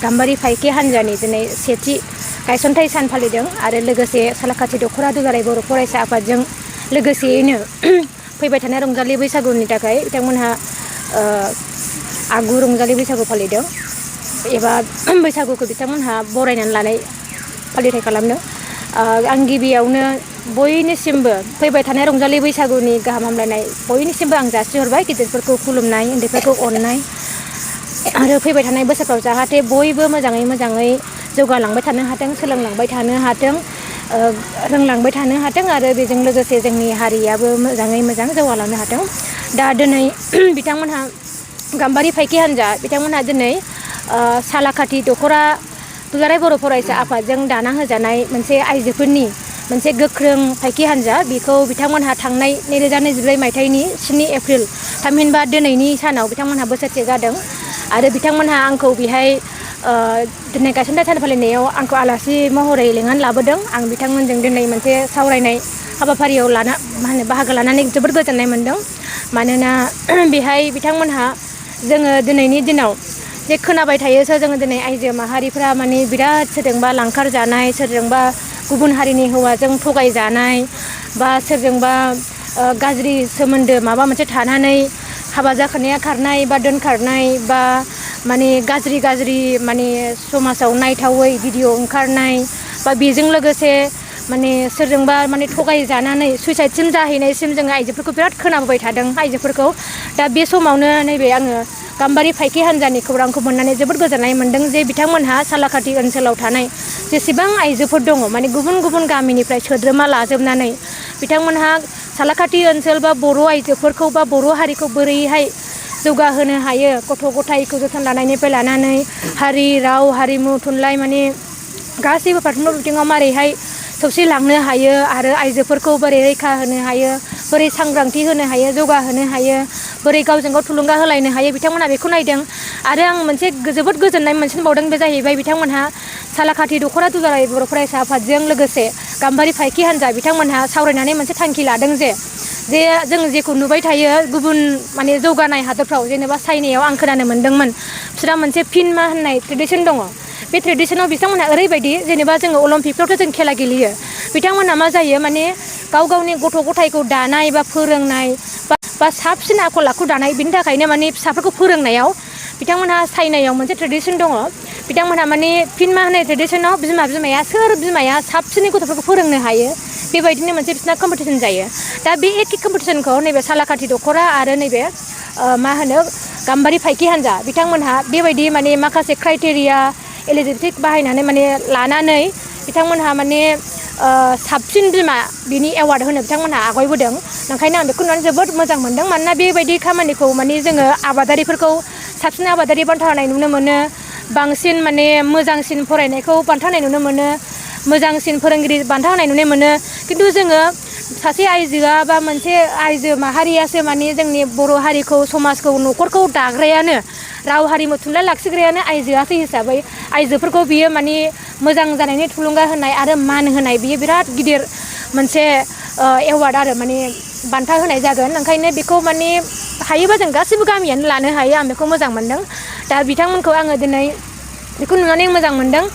गाम्बारि फाइखि हान्जानि दिनै सेथि गायसनथाइ सान फालिदों आरो लोगोसे सालाकाथि दख'रा दुलाराय बर' फरायसा आफादजों लोगोसेयैनो फैबाय थानाय रंजालि बैसागुनि थाखाय बिथांमोनहा आगु रंजालि बैसागु फालिदों एबा बैसागुखौ बिथांमोनहा बरायनानै लानाय फालिथाय खालामदों। आं गिबियावनो बयनिसिमबो फैबाय थानाय रंजालि बैसागुनि गाहाम हामलायनाय बयनिसिमबो आं जासिहरबाय। गिदिरफोरखौ खुलुमनाय, उन्दैफोरखौ अननाय आरो फैबाय थानाय बोसोरफ्राव जाहाथे बयबो मोजाङै जौगालांबाय थानो हाथों, सोलोंलांबाय थानो हाथों, रोंलांबाय थानो हाथों आरो बेजों लोगोसे जोंनि हारियाबो मोजाङै मोजां जौगालांनो हाथों। दा दिनै बिथांमोनहा गाम्बारि फाइखि हान्जा बिथांमोनहा दिनै सालाकाथि दख'रा दुलाराय बर' फरायसा आफादजों दाना होजानाय मोनसे आइजोफोरनि मोनसे गोख्रों फाइखि हान्जा बेखौ बिथांमोनहा थांनाय 2024 मायथाइनि 7 एप्रिल थामहिनबा दिनैनि सानाव बिथांमोनहा बोसोरसे जादों आरो बिथांमोनहा आंखौ बेहाय दिनै गायसनथाइ सान फालिनायाव आंखौ आलासि महरै लेंनानै लाबोदों। आं बिथांमोनजों दिनै मोनसे सावरायनाय हाबाफारियाव बाहागो लानानै जोबोद गोजोननाय मोन्दों। मानोना बेहाय बिथांमोनहा जोङो दिनैनि दिनाव जे खोनाबाय थायोसो जोङो दिनै आइजो माहारिफ्रा माने बिराद सोरजोंबा लांखार जानाय, सोरजोंबा गुबुन हारिनि हौवाजों थगायजानाय बा सोरजोंबा गाज्रि सोमोन्दो माबा मोनसे थानानै हाबा जाखानाया खारनाय बा दोनखारनाय बा माने गाज्रि माने समाजाव नायथावै भिडिअ ओंखारनाय बा बेजों लोगोसे माने सोरजोंबा माने थगायजानानै सुइसाइडसिम जाहैनायसिम जोङो आइजोफोरखौ बिराद खोनाबोबाय थादों आइजोफोरखौ। दा बे समावनो नैबे आङो गाम्बारि फाइखि हान्जानि खौरांखौ मोननानै जोबोद गोजोननाय मोन्दों जे बिथांमोनहा सालाकाथि ओनसोलाव थानाय जेसेबां आइजोफोर दङ माने गुबुन गामिनिफ्राय सोद्रोमा लाजोबनानै बिथांमोनहा सालाकाथि ओनसोल बा बर' आइजोफोरखौ बा बर' हारिखौ बोरैहाय जौगाहोनो हायो, गथ' गथायखौ जोथोन लानायनिफ्राय लानानै हारि, राव, हारिमु, थुनलाइ माने गासैबो फारफ्रोमबो बिथिङाव मारैहाय सौसिलांनो हायो आरो आइजोफोरखौ बोरै रैखा होनो हायो, बोरै सांग्रांथि होनो हायो, जौगाहोनो हायो, बोरै गावजों गाव थुलुंगा होलायनो हायो बिथांमोनहा बेखौ नायदों। आरो आं मोनसे जोबोद गोजोननाय मोनसिनबावदों बे जाहैबाय बिथांमोनहा सालाकाथि दख'रा दुलाराय बर' फरायसा आफादजों लोगोसे गाम्बारि फाइखि हान्जा बिथांमोनहा सावरायनानै मोनसे थांखि लादों जे जों जेखौ नुबाय थायो गुबुन माने जौगानाय हादरफ्राव जेनेबा चाइनायाव आं खोनानो मोन्दोंमोन बिसोरहा मोनसे फिनमा होननाय ट्रेडिसन दङ। बे ट्रेडिसनाव बिथांमोनहा ओरैबायदि जेनेबा जोङो अलिम्पिकफ्रावथ' जों खेला गेलेयो, बिथांमोनहा मा जायो माने गावनि गथ' गथायखौ दानाय बा फोरोंनाय बा साबसिन आखल आखु दानाय बिनि थाखायनो माने फिसाफोरखौ फोरोंनायाव बिथांमोनहा चाइनायाव मोनसे ट्रेडिसन दङ। बिथांमोनहा माने फिनमा होननाय ट्रेडिसनाव बिमाया साबसिनै गथ'फोरखौ फोरोंनो हायो बेबायदिनो मोनसे बिसिना कम्पिटिसन जायो। दा बे एखे कम्पिटिसनखौ नैबे सालाकाथि दख'रा आरो नैबे गाम्बारि फाइखि हान्जा बिथांमोनहा बेबायदि माने माखासे क्राइटेरिया एलिजिबिलिटि बाहायनानै माने लानानै बिथांमोनहा माने साबसिन बिमा बिनि एवार्ड होनो बिथांमोनहा आवगायबोदों। ओंखायनो आं बेखौ नुनानै जोबोद मोजां मोनदों। मानोना बेबायदि खामानिखौ माने जोङो आबादारिफोरखौ साबसिन आबादारि बान्था होनाय नुनो मोनो, बांसिन माने मोजांसिन फरायनायखौ बान्था होनाय नुनो मोनो, मोजांसिन फोरोंगिरि बान्था होनाय नुनो मोनो। खिन्थु जोङो सासे आइजोआ बा मोनसे आइजो माहारियासो माने जोंनि बर' हारिखौ, समाजखौ, न'खरखौ दाग्रायानो, राव हारिमु थुनलाइ लाखिग्रायानो आइजोआसो हिसाबै आइजोफोरखौ बियो माने मोजां जानायनि थुलुंगा होनाय आरो मान होनाय बियो बिराद गिदिर मोनसे एवार्ड आरो माने बान्था होनाय जागोन। ओंखायनो बेखौ माने हायोबा जों गासैबो गामियानो लानो हायो। आं बेखौ मोजां मोनदों। दा बिथांमोनखौ आङो दिनै बेखौ नुनानै मोजां मोनदों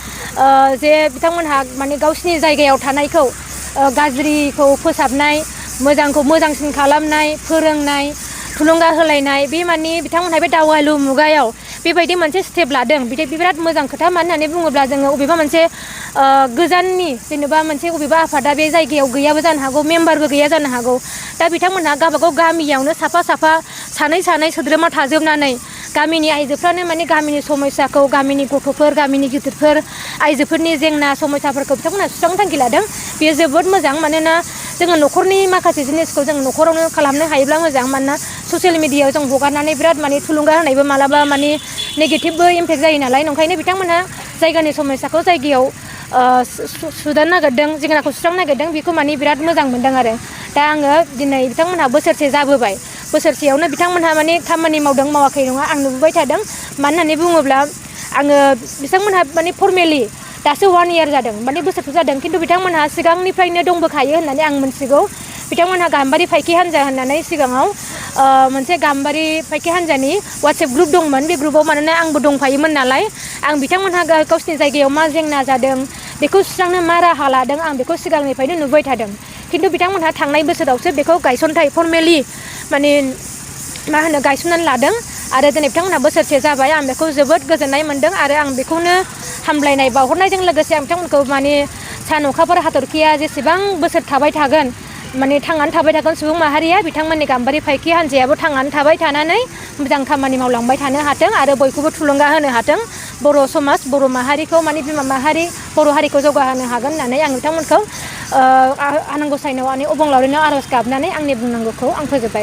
जे बिथांमोनहा माने गावसिनि जायगायाव थानायखौ गाज्रिखौ फोसाबनाय, मोजांखौ मोजांसिन खालामनाय, फोरोंनाय, थुलुंगा होलायनाय बे माने बिथांमोनहा बे दावहालु मुगायाव बेबायदि मोनसे स्टेप लादों। बिराद मोजां खोथा। मानो होननानै बुङोब्ला जोङो अबेबा मोनसे गोजाननि जेनेबा मोनसे अबेबा आफादा बे जायगायाव गैयाबो जानो हागौ, मेम्बारबो गैया जानो हागौ। दा बिथांमोनहा गावबागाव गामियावनो साफा सानै सोद्रोमा थाजोबनानै गामिनि आइजोफ्रानो माने गामिनि समस्याखौ, गामिनि गथ'फोर, गामिनि गिदिरफोर, आइजोफोरनि जेंना समस्याफोरखौ बिथांमोनहा सुस्रांनो थांखि लादों। बेयो जोबोद मोजां। मानोना जोङो न'खरनि माखासे जिनिसखौ जों न'खरावनो खालामनो हायोब्ला मोजां। मानोना ससियेल मिडियायाव जों हगारनानै बिराद माने थुलुंगा होनायबो मालाबा माने नेगेटिभबो इम्पेक्ट जायो नालाय। ओंखायनो बिथांमोनहा जायगानि समस्याखौ जायगायाव सुदानो नागिरदों, जेंनाखौ सुस्रांनो नागिरदों। बेखौ माने बिराद मोजां मोनदों आरो। दा आङो दिनै बिथांमोनहा बोसोरसे जाबोबाय, बोसोरसेयावनो बिथांमोनहा माने खामानि मावदों मावाखै नङा आं नुबोबाय थादों। मानो होननानै बुङोब्ला आङो बिथांमोनहा माने फर्मेलि दासो 1 इयार जादों, माने बोसोरसे जादों। खिन्थु बिथांमोनहा सिगांनिफ्रायनो दंबोखायो होननानै आं मिथिगौ। बिथांमोनहा गाम्बारि फाइखि हान्जा होननानै सिगाङाव मोनसे गाम्बारि फायखि हान्जानि WhatsApp ग्रुप दंमोन बे ग्रुपाव मानोना आंबो दंफायोमोन नालाय आं बिथांमोनहा गावसिनि जायगायाव मा जेंना जादों बेखौ सुस्रांनो मा राहा लादों आं बेखौ सिगांनिफ्रायनो नुबाय थादों खिन्थु बिथांमोनहा थांनाय बोसोरावसो बेखौ गायसनथाय फर्मेलि माने मा होनो गायसननानै लादों आरो दिनै बिथांमोनहा बोसोरसे जाबाय आं बेखौ जोबोद गोजोननाय मोनदों आरो आं बेखौनो हामलायनाय बावहरनायजों लोगोसे आं बिथांमोनखौ माने सान अखाफोर हाथरखिया जेसेबां बोसोर थाबाय थागोन माने थांनानै थाबाय थागोन सुबुं माहारिया बिथांमोननि गाम्बारि फायखि हान्जायाबो थांनानै थाबाय थानानै मोजां खामानि मावलांबाय थानो हाथों आरो बयखौबो थुलुंगा होनो हाथों बर' समाज बर' माहारिखौ माने बिमा माहारि बर' हारिखौ जौगाहोनो हागोन होननानै आं बिथांमोनखौ आनान गसाइनाव अबंलावरिनियाव आर'ज गाबनानै आंनि बुंनांगौखौ आं फोजोबबाय